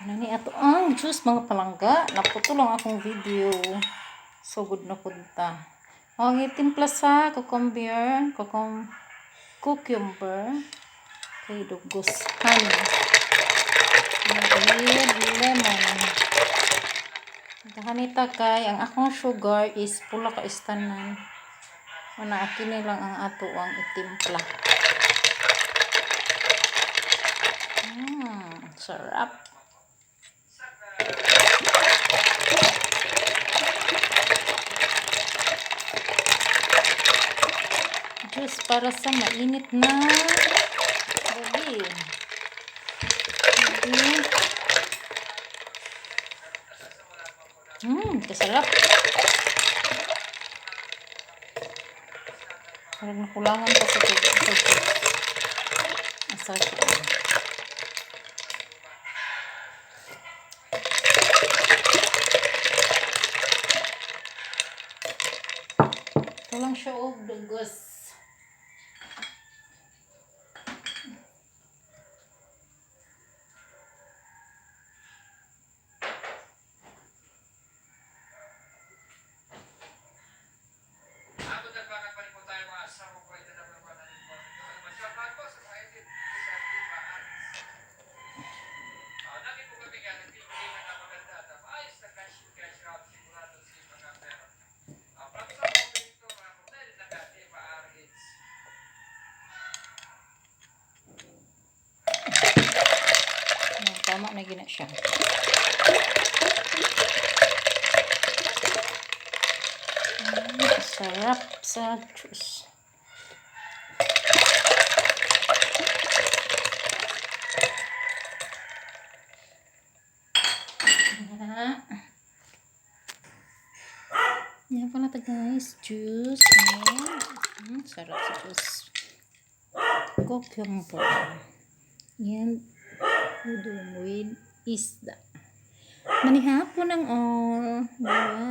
Nani ato ang juice, mga palangga. Naputol ang akong video. So good na punta. Ang itimpla sa cucumber, cucumber, kay dugos, honey, with lemon. Kahanita kay ang akong sugar is pula ka istanan. Wala, kini lang ang ato ang itimpla. Sarap. Juice para sa mainit na gabi. Gabi. Kasarap. Parang nakulangan pa sa tubig. Sa juice. Asa siya? Ito lang siya og dugos. Ayan, tama na gina siya. Sarap sa juice. Yan pala ta, guys. Juice and sarap sa juice. Cucumber. Yan. Udon with isda. Manihapon ang all. Bye.